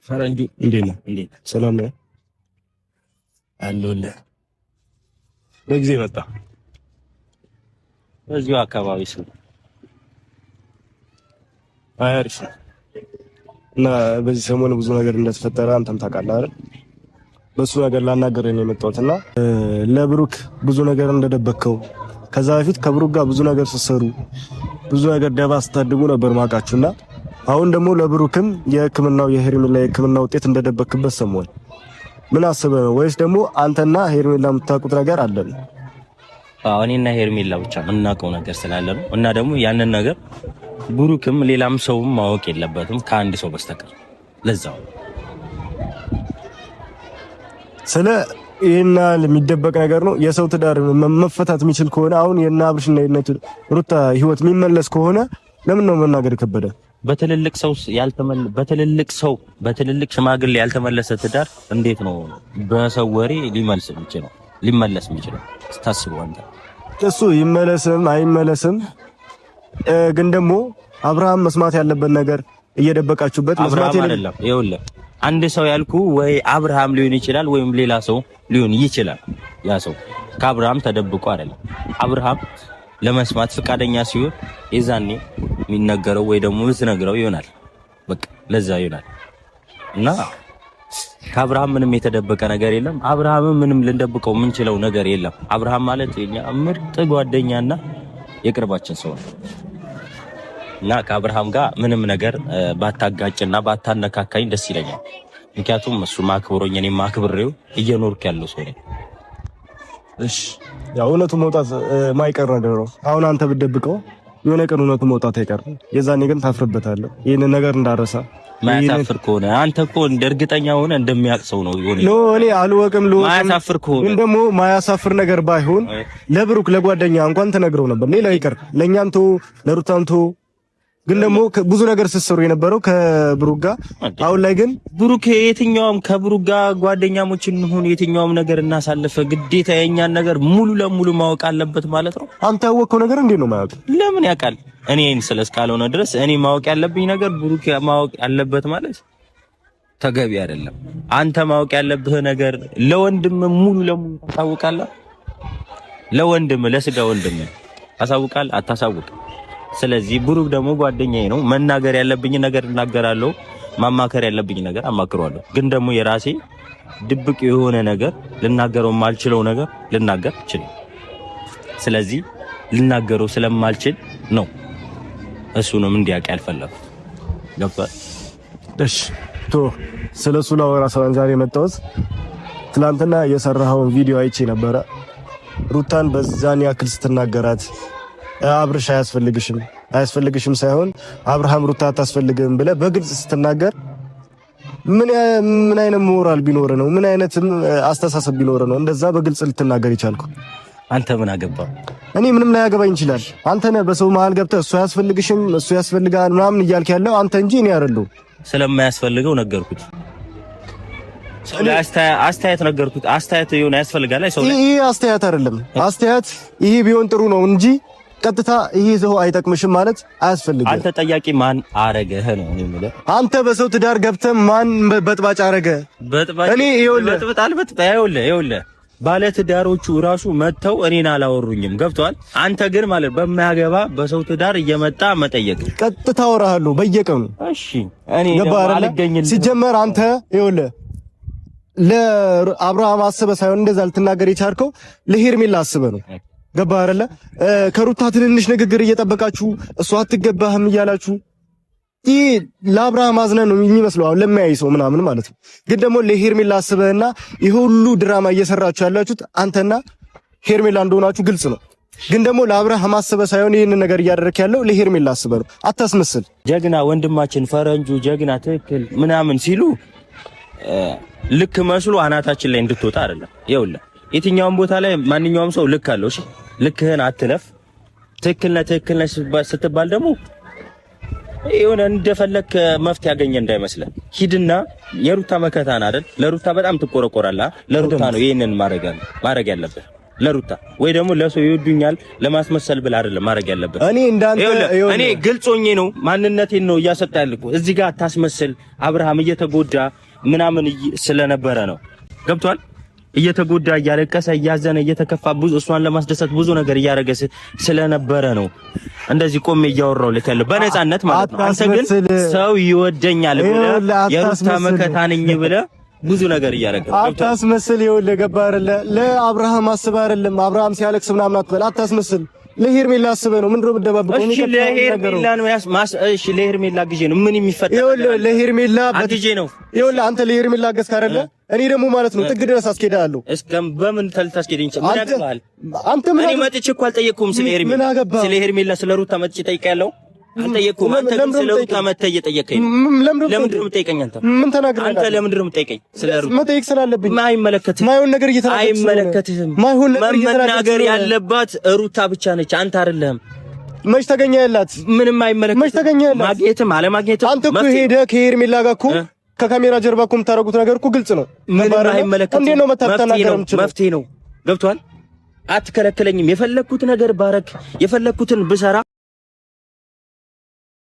ፈረንጁ እንዴት ነህ? እንዴት ሰላም ነው? አለሁልህ። በጊዜ መጣ። በዚሁ አካባቢ ስም አይ አሪፍ ነው። እና በዚህ ሰሞን ብዙ ነገር እንደተፈጠረ አንተም ታውቃለህ አይደል? በሱ ነገር ላናገርህ ነው የመጣሁት እና ለብሩክ ብዙ ነገር እንደደበቅከው ከዛ በፊት ከብሩክ ጋር ብዙ ነገር ስትሰሩ ብዙ ነገር ደባ ስታድጉ ነበር ማውቃችሁና አሁን ደግሞ ለብሩክም የሕክምናው የሄርሜላ የሕክምና ውጤት እንደደበክበት ሰሞን ምን አስበህ ነው? ወይስ ደግሞ አንተና ሄርሜላ የምታውቁት ነገር አለን? አዎ እኔና ሄርሜላ ብቻ የምናውቀው ነገር ስላለ ነው። እና ደግሞ ያንን ነገር ብሩክም ሌላም ሰውም ማወቅ የለበትም ከአንድ ሰው በስተቀር። ለዛው ስለ ይሄና የሚደበቅ ነገር ነው። የሰው ትዳር መፈታት የሚችል ከሆነ አሁን የእነ አብርሽና የእነ ሩታ ህይወት የሚመለስ ከሆነ ለምን ነው መናገር የከበደ? በትልልቅ ሰው ያልተመለ በትልልቅ ሰው በትልልቅ ሽማግሌ ያልተመለሰ ትዳር እንዴት ነው በሰው ወሬ ሊመልስ የሚችለው? ሊመለስ የሚችለው ስታስበው አንተ እሱ ይመለስም አይመለስም፣ ግን ደግሞ አብርሃም መስማት ያለበት ነገር እየደበቃችሁበት መስማት አይደለም። ይኸውልህ አንድ ሰው ያልኩ ወይ አብርሃም ሊሆን ይችላል ወይም ሌላ ሰው ሊሆን ይችላል። ያ ሰው ከአብርሃም ተደብቆ አይደለም። አብርሃም ለመስማት ፈቃደኛ ሲሆን የዛኔ የሚነገረው ወይ ደግሞ የምትነግረው ይሆናል። በቃ ለዛ ይሆናል እና ከአብርሃም ምንም የተደበቀ ነገር የለም። አብርሃምም ምንም ልንደብቀው የምንችለው ነገር የለም። አብርሃም ማለት የኛ ምርጥ ጓደኛና የቅርባችን ሰው ነው እና ከአብርሃም ጋር ምንም ነገር ባታጋጭና ባታነካካኝ ደስ ይለኛል። ምክንያቱም እሱ ማክብሮኝ እኔም አክብሬው እየኖርክ ያለው ሰው ነኝ። እሺ ያው እውነቱ መውጣት ማይቀር ነገር ነው። አሁን አንተ ብትደብቀው የሆነ ቀን እውነቱ መውጣት አይቀርም። የዛኔ ግን ታፍርበታለህ። ይህንን ነገር እንዳረሳ ማያሳፍር ከሆነ አንተ እኮ እንደ እርግጠኛ ሆነ እንደሚያውቅ ሰው ነው። ይሆነ No እኔ አልወቅም ልወቅም። ማያሳፍር ከሆነ ግን ደግሞ ማያሳፍር ነገር ባይሆን ለብሩክ ለጓደኛ እንኳን ተነግረው ነበር። ሌላ ይቅር ለእኛም ተው ለሩታም ተው። ግን ደግሞ ብዙ ነገር ስትሰሩ የነበረው ከብሩክ ጋር አሁን ላይ ግን ብሩክ የትኛውም ከብሩክ ጋር ጓደኛሞች እንሁን የትኛውም ነገር እናሳልፈ ግዴታ የኛን ነገር ሙሉ ለሙሉ ማወቅ አለበት ማለት ነው። አንተ ያወቅከው ነገር እንዴት ነው ማያውቅ? ለምን ያውቃል? እኔን ስለስካልሆነ ድረስ እኔ ማወቅ ያለብኝ ነገር ብሩክ ማወቅ ያለበት ማለት ተገቢ አይደለም። አንተ ማወቅ ያለብህ ነገር ለወንድም ሙሉ ለሙሉ ታሳውቃለህ። ለወንድም ለስጋ ወንድም ታሳውቃለህ አታሳውቅም? ስለዚህ ብሩክ ደግሞ ጓደኛዬ ነው። መናገር ያለብኝ ነገር እናገራለሁ፣ ማማከር ያለብኝ ነገር አማክረዋለሁ። ግን ደግሞ የራሴ ድብቅ የሆነ ነገር ልናገረው የማልችለው ነገር ልናገር እችላለሁ። ስለዚህ ልናገረው ስለማልችል ነው እሱንም እንዲያውቅ ያልፈለኩት። ገብቶሃል? እሺ ቶ ስለሱ ላወራ ሳይሆን ዛሬ የመጣሁት ትናንትና የሰራኸውን ቪዲዮ አይቼ ነበረ። ሩታን በዛን ያክል ስትናገራት አብርሽ አያስፈልግሽም አያስፈልግሽም ሳይሆን አብርሃም ሩታ አታስፈልግም ብለህ በግልጽ ስትናገር ምን ምን አይነት ሞራል ቢኖር ነው? ምን አይነት አስተሳሰብ ቢኖር ነው እንደዛ በግልጽ ልትናገር ይቻልኩ? አንተ ምን አገባ? እኔ ምንም ላያገባኝ ይችላል። አንተ ነህ በሰው መሀል ገብተህ እሱ አያስፈልግሽም እሱ ያስፈልጋል ምናምን እያልክ ያለው አንተ እንጂ እኔ አይደለሁም። ስለማያስፈልገው ነገርኩት። አስተያየት ነገርኩት። አስተያየት የሆነ ያስፈልጋል። ሰው ይሄ አስተያየት አይደለም። አስተያየት ይሄ ቢሆን ጥሩ ነው እንጂ ቀጥታ ይሄ ሰው አይጠቅምሽም ማለት አያስፈልግም። አንተ ጠያቂ ማን አረገህ ነው እኔ የምልህ። አንተ በሰው ትዳር ገብተህ ማን በጥባጭ አረገ? በጥባጭ እኔ ይኸውልህ፣ በጥብጥ አልበጥብ ይኸውልህ፣ ይኸውልህ ባለ ትዳሮቹ ራሱ መጥተው እኔን አላወሩኝም። ገብቷል። አንተ ግን ማለት በማያገባ በሰው ትዳር እየመጣ መጠየቅ ቀጥታ አወራሃለሁ በየቀኑ። እሺ እኔ ደግሞ አልገኝልህም። ሲጀመር አንተ ይኸውልህ ለአብርሃም አስበህ ሳይሆን እንደዛ ልትናገር የቻልከው ለሄርሜላ አስበህ ነው። ገባህ አይደለ? ከሩታ ትንንሽ ንግግር እየጠበቃችሁ እሷ አትገባህም እያላችሁ ይህ ለአብርሃም አዝነህ ነው የሚመስለው አሁን ለሚያይ ሰው ምናምን ማለት ነው። ግን ደግሞ ለሄርሜላ አስበህና ይህ ሁሉ ድራማ እየሰራችሁ ያላችሁት አንተና ሄርሜላ እንደሆናችሁ ግልጽ ነው። ግን ደግሞ ለአብርሃም አስበህ ሳይሆን ይህንን ነገር እያደረክ ያለው ለሄርሜላ አስበህ ነው። አታስመስል። ጀግና ወንድማችን ፈረንጁ ጀግና ትክክል ምናምን ሲሉ ልክ መስሎ አናታችን ላይ እንድትወጣ አይደለም። ይኸውልህ የትኛውም ቦታ ላይ ማንኛውም ሰው ልክ አለው። እሺ ልክህን አትለፍ። ትክክል ነህ ትክክል ነህ ስትባል ደግሞ የሆነ እንደፈለክ መፍትሄ ያገኘ እንዳይመስልህ። ሂድና የሩታ መከታን አይደል? ለሩታ በጣም ትቆረቆራለህ። ለሩታ ነው ይሄንን ማድረግ ያለብህ። ለሩታ ወይ ደግሞ ለሰው ይወዱኛል ለማስመሰል ብለህ አይደለም ማድረግ ያለብህ። እኔ እንዳንተ እኔ ግልጽ ሆኜ ነው ማንነቴን ነው እያሰጣ ያልኩህ። እዚህ ጋር አታስመስል። አብርሃም እየተጎዳ ምናምን ስለነበረ ነው። ገብቷል። እየተጎዳ እያለቀሰ እያዘነ እየተከፋ ብዙ እሷን ለማስደሰት ብዙ ነገር እያደረገ ስለነበረ ነው እንደዚህ ቆሜ እያወራሁ ልክ ያለው በነፃነት ማለት ነው። አንተ ግን ሰው ይወደኛል ብለህ የሩታ መከታ ነኝ ብለህ ብዙ ነገር እያደረገ አታስመስል። ይኸውልህ ገባህ አይደለ? ለአብርሃም አስበህ አይደለም። አብርሃም ሲያለቅስ ምናምን አትበል፣ አታስመስል። ለሄርሜላ አስበህ ነው። ምንድን ነው የምትደባብቀው? እሺ ለሄርሜላ ነው እሺ ለሄርሜላ ጊዜ ነው ምን የሚፈጠር? ይኸውልህ ለሄርሜላ ጊዜ ነው። ይኸውልህ አንተ ለሄርሜላ አገዝክ አይደለ? እኔ ደግሞ ማለት ነው ጥግ ድረስ አስኬድሃለሁ። እስከ በምን ታስኬደኝ? ምን ያገባሃል አንተ? ምን እኔ መጥቼ እኮ አልጠየቅኩም። ስለ ሄርሜላ ስለ ሄርሜላ ስለ ሩታ መጥቼ ጠይቄያለሁ። አልጠየቅኩም። አንተ ግን ስለ ሩታ መተህ እየጠየቀኝ ነው። ለምንድን ነው የምጠይቀኝ? አንተ ምን ተናግረህ? አንተ ለምንድን ነው የምጠይቀኝ? ስለ ሩታ መጠየቅ ስላለብኝ። አይመለከትህም። ማይሆን ነገር እየተናገርክ አይመለከትህም። ማይሆን ነገር እየተናገርክ መናገር ያለባት ሩታ ብቻ ነች፣ አንተ አይደለህም። መች ተገኘ ያላት? ምንም አይመለከትህም። መች ተገኘ ያላት? ማግኘትም አለማግኘትም አንተ እኮ ሄደህ ከሄርሜላ ጋር እኮ ከካሜራ ጀርባ እኮ የምታደርጉት ነገር እኮ ግልጽ ነው። ምንም አይመለከትህም። እንዴት ነው መታተናገር የምችለው? መፍትሄ ነው። ገብቶሃል? አትከለክለኝም። የፈለግኩት ነገር ባረክ፣ የፈለግኩትን ብሰራ።